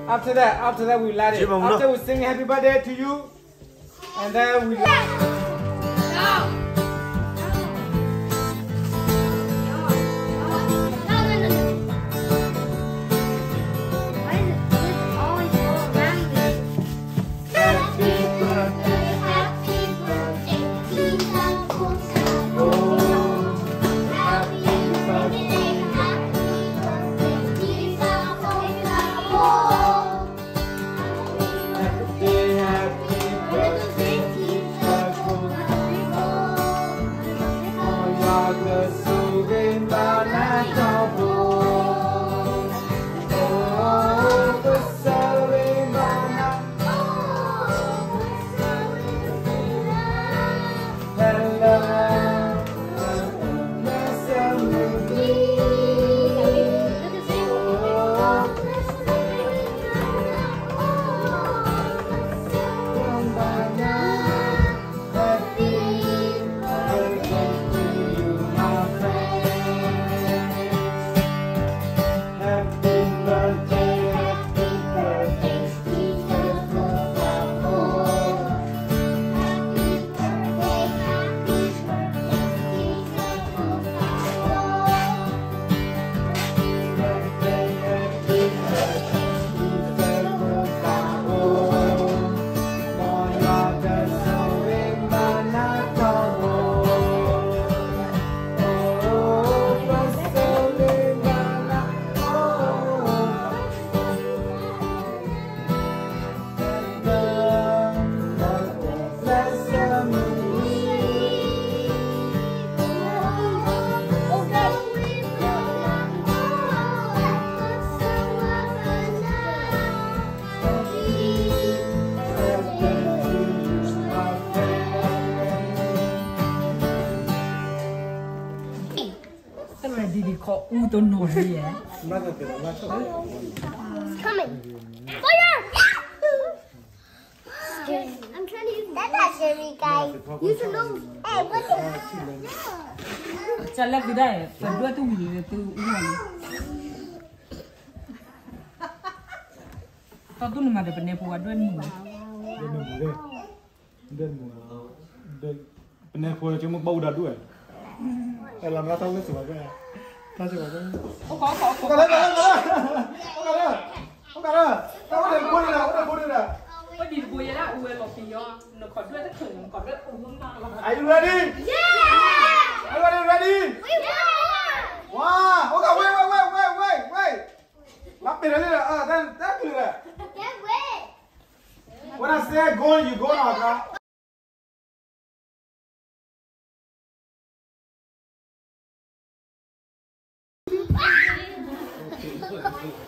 After that, after that, we light it. After we sing happy birthday to you, and then we light it. Coming. Fire! I'm trying to use that, that scary guy. Use the nose. Hey, what the? ကလၢသုဒၣ် ပဒွဲၣ်တူၢ်မံၤလၢသုအူၣ်လီၤန့ၣ် တၢ်တူၢ်န့ၣ်မးဒီးပနဲဖိအဒွဲၣ်နံၤန့ၣ် ဒွဲၣ်နံၤ ဒွဲၣ်နံၤ ပနဲဖိကမ့ၢ်ဘၣ်အူဒၣ်ဒွဲၣ် အဲၣ်လီၤမ့ၢ်တၢ်ဝဲစ့ၢ်ကီး တၢ်စ့ၢ်ကီး အိၣ်ကါ အိၣ်ကါ အိၣ်ကါ အိၣ်ကါ တၢ်အိၣ်ဒၣ်ဖိန့ၣ်ဒၣ် အိၣ်ဒၣ်ဖိန့ၣ်ဒၣ် အိၣ်ဒံးတဘိယဲဒၣ်အူဝဲလီၤပံၤယီၤ နခီၣ်ဒွဲၣ်တချုး နခီၣ်ဒွဲၣ်အူမးလီၤ Are you ready? Everybody ready? Wow, okay, wait, wait, wait, wait, wait, wait. လၢပ့ၤရလံ uh, then, then do that. Can't wait. When I say go, you go now, okay?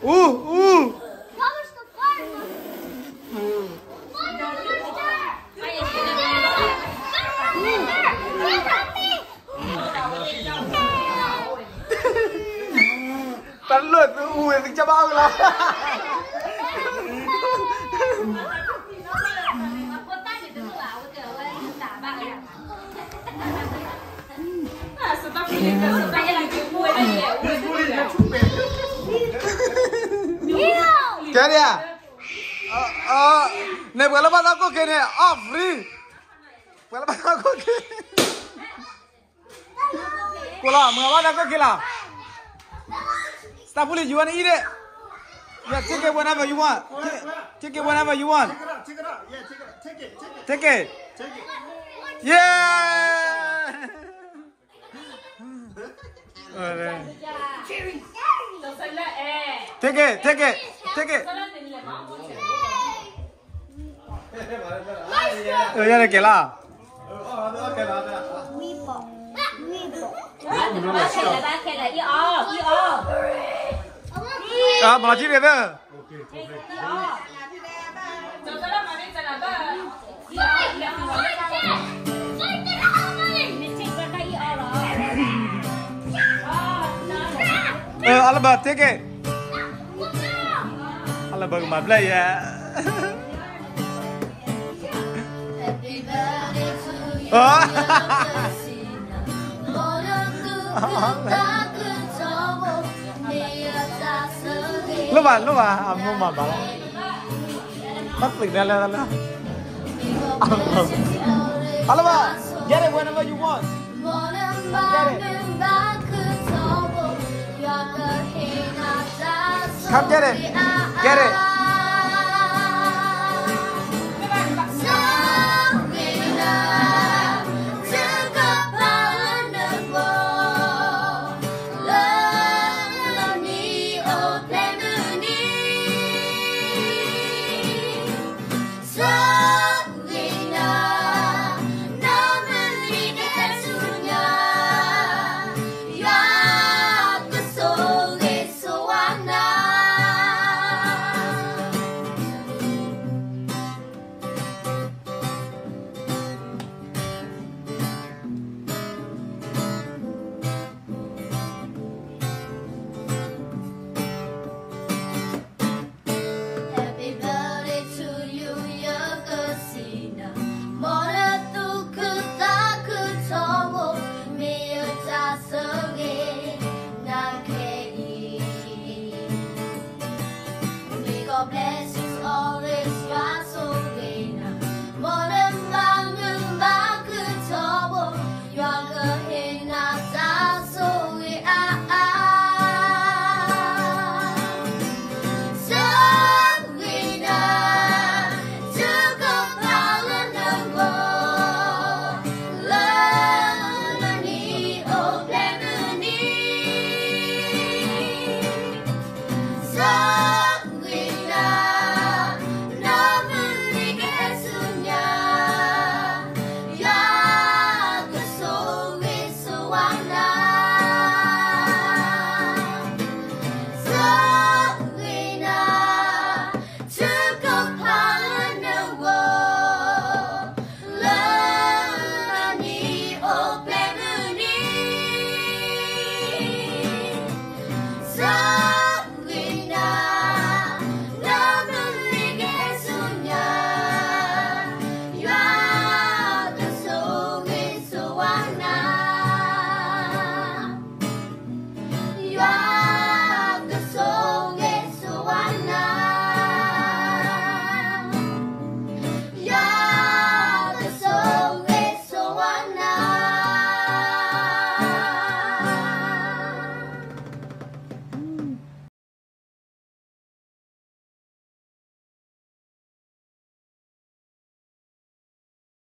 Ooh, ooh. What was the fire? Fire, fire, fire. တၢ်လၢသုအူဝဲသုကဘၣ်အီၣ်ကလီၤ ကဲဒ်ဧါ န့ၣ်ပှၤလၢဘၣ်သးခိၣ်က့ၤန့ၣ် အီၣ် free ပှၤလၢဘၣ်သးခိၣ်က့ၤ ကိးလီၤ မုၢ်ဂၤဘၣ်သးခိၣ်က့ၤလီၤ Start pulling, you wanna eat it? Yeah, take it whenever you want. Take, take it whenever you want. Take it. Yeah. Take it, take it, take it. အၢ ယၤန့ၣ်ကဲလီၤ အၢ မၤလီၤထံန့ၣ်သၢ အၢ အလဘၢ take it အလဘၢကမၤဘျဲၣ်ယဲ Happy birthday to you. ဘၣ်လိၣ်ဘၣ် အမိၢ်မၤဘၣ်လီၤ. ဘၣ်သုးနဲလၢလၢ အလိၣ်ဘၣ် get it whenever you want. Get it. Come get it. Get it.